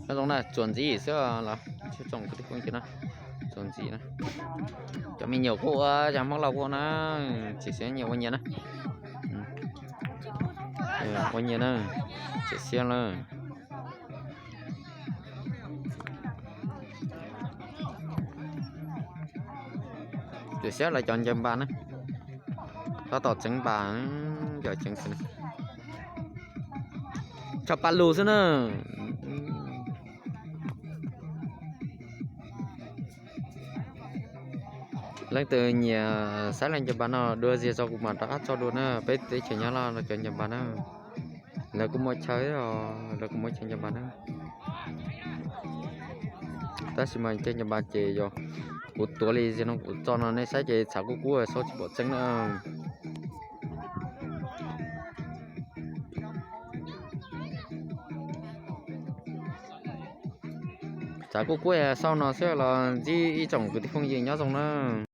Nyob zoo na, txuas ntxiv xwb los tsoom kwv tij phooj ywg na, txuas ntxiv na. Cov me nyuam kuj ua, cov Hmoob laus kuj ua na, tseem siab nyiam ua nyias na. Ua nyias na, tseem siab na. Tseem siab lawv cov ncaws npas na, tab tom tseev npas, cov tseev xwb na. Tshaj paj lug xwb na. Leej twg nyiam saib leej ncaws npas no dua ziag tso kuv mam rov qab tso dua na, peb teb chaws Nyab Laj no cov ncaws npas na. Lawv kuj muaj chaw, lawv kuj muaj chaw ncaws npas na. Tab sis mas chaw ncaws npas ces yog kuv tuav li ziag no kuv tso no nej saib ces txhav kub kub xwb tsis pom tseeb na. Txhav kub kub xwb no xwb los ntsib ib tsoom kwv tij phooj ywg nyob zoo na.